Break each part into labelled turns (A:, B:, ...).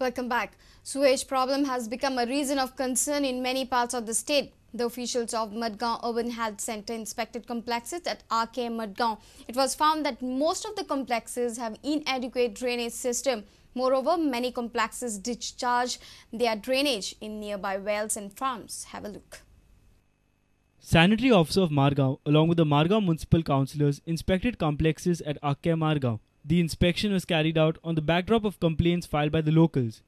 A: Welcome back. Sewage problem has become a reason of concern in many parts of the state. The officials of Madgaon Urban Health Center inspected complexes at RK Madgaon. It was found that most of the complexes have inadequate drainage system. Moreover, many complexes discharge their drainage in nearby wells and farms. Have a look.
B: Sanitary officer of Margao, along with the Margao municipal councillors, inspected complexes at RK Margao. The inspection was carried out on the backdrop of complaints filed by the locals.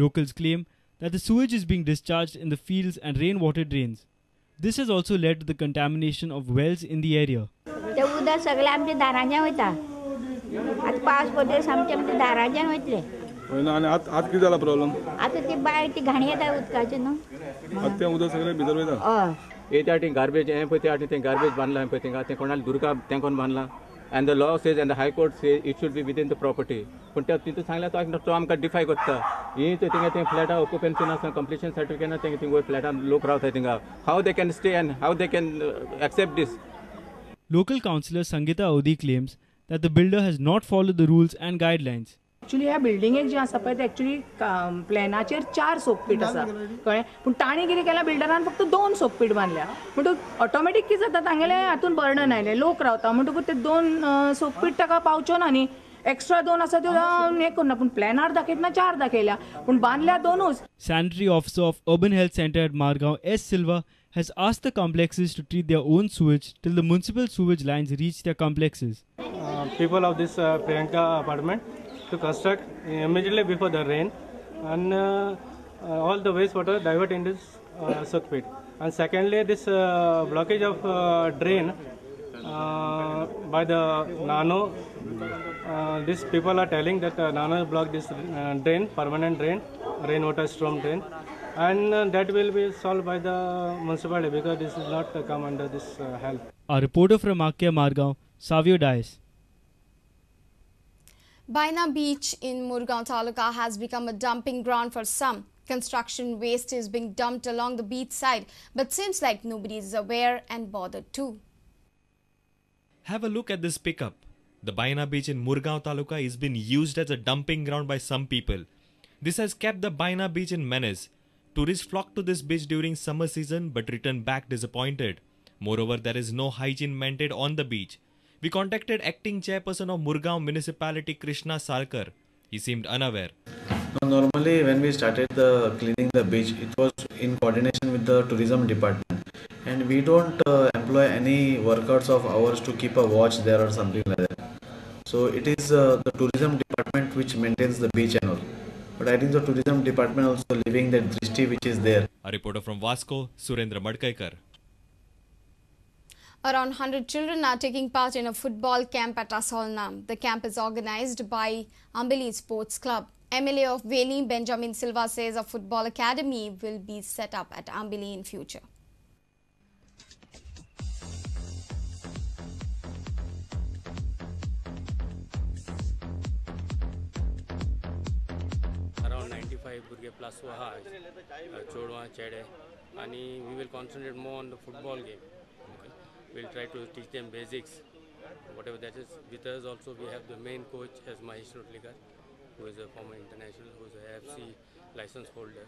B: Locals claim that the sewage is being discharged in the fields and rainwater drains. This has also led to the contamination of wells in the area.
C: And the law says and the High Court says it should be within the property. पूण ते तितून सांगल्यार तो आमकां डिफाय करता. ही थिंगा ते फ्लॅटा occupancy ना, कंप्लिशन सर्टिफिकेट ना, थिंगा वयर फ्लॅटान लोक रावता थिंगा. How they can stay and how they can accept this?
B: Local councillor Sangeeta Audi claims that the builder has not followed the rules and guidelines.
D: Actually ह्या बिल्डिंगेक जे आसा पळय ते एक्चुअली प्लॅनाचेर 4 सोकपीट आसा, कळ्ळें. पूण ताणें कितें केलां, बिल्डरान फक्त 2 सोकपीट बांदल्या. म्हणटकूच ऑटोमॅटीक कितें जाता, तांगेले हातून बर्डन आयलें, लोक रावता, म्हणटकूच ते 2 सोकपीट ताका पावच्यो ना न्ही, एक्स्ट्रा 2 आसा त्यो हें करुना. पूण प्लॅनार दाखयतना 4 दाखयल्या, पूण बांदल्या 2च.
B: Sanitary officer of Urban Health Centre at Margao S Silva has asked the complexes to treat their own sewage till the municipal sewage lines reach their complexes.
E: People of this Priyanka apartment to construct immediately before the rain, and all the wastewater divert in this soak pit. And secondly, this blockage of drain by the nano, these people are telling that nano blocked this drain, permanent drain, rainwater storm drain, and that will be solved by the municipality because this is not come under this help.
B: Our reporter from Akya Margao, Savio Dias.
A: Baina Beach in Murgaon Taluka has become a dumping ground for some. Construction waste is being dumped along the beach side, but seems like nobody is aware and bothered too.
F: Have a look at this pickup. The Baina Beach in Murgaon Taluka is being used as a dumping ground by some people. This has kept the Baina Beach in menace. Tourists flock to this beach during summer season but return back disappointed. Moreover, there is no hygiene maintained on the beach. We contacted acting chairperson of Murgaon Municipality, Krishna Salkar. He seemed unaware.
G: Normally, when we started the cleaning the beach, it was in coordination with the tourism department, and we don't employ any workers of ours to keep a watch there or something like that. So it is the tourism department which maintains the beach and all. But I think the tourism department also leaving that drishti which is there.
F: A reporter from Vasco, Surendra Madkaikar.
A: Around 100 children are taking part in a football camp at Asolna. The camp is organized by Ambili Sports Club. MLA of Veli, Benjamin Silva, says a football academy will be set up at Ambili in future.
H: Around 95 burge plus आहा चेडवां चेडे, आणि we will concentrate more on the football game. We'll try to teach them basics, whatever that is. With us also we have the main coach as Mahesh Rotlikar, who is a former international, who is a AFC license holder.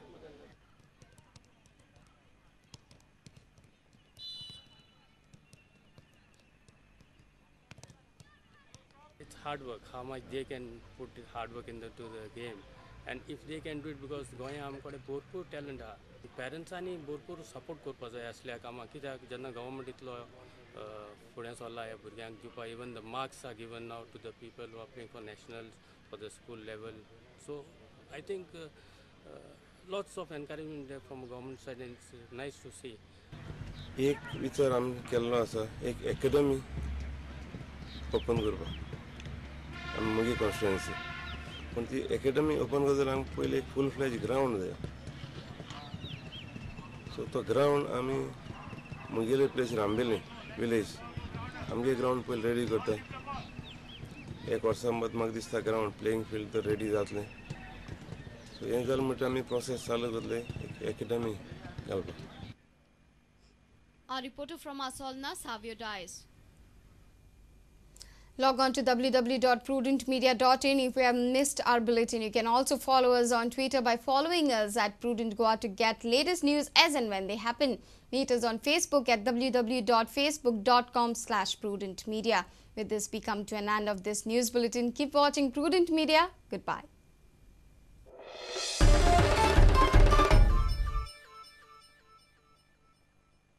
H: It's hard work, how much they can put hard work into the game. And if they can do it, because गोंया आमकडे भरपूर talent आहा, पेरंट्सांनी भरपूर support करपा जाय असल्या कामाक. कित्याक जेन्ना गव्हर्मेंट इतलो फुडें सरला ह्या भुरग्यांक दिवपाक, even the marks are given now to the people who are playing for nationals, for the school level. So I think lots of encouragement from government side and it's nice to see.
I: एक विचार आमी केल्लो आसा, एक academy open करपाक आमी म्हगे constituency. पूण ती एकेडमी ओपन करता जाल्यार आमकां पयलीं एक फूल फ्लॅज ग्रावंड जाय. सो तो ग्रावंड आमी म्हगेले प्लेस रामबेली विलेज आमगे ग्रावंड पयलीं रेडी करता. एक वर्सा मद म्हाका दिसता ग्रावंड प्लेइंग फिल्ड तर रेडी जातलें. सो हें जालें म्हणटकीर आमी प्रोसेस चालू करतले एक एकेडमी घालपाक.
A: Our reporter from Asolna, Savio Dias. Log on to www.prudentmedia.in if you have missed our bulletin. You can also follow us on Twitter by following us at Prudent Goa to get latest news as and when they happen. Meet us on Facebook at www.facebook.com/prudentmedia. With this, we come to an end of this news bulletin. Keep watching Prudent Media. Goodbye.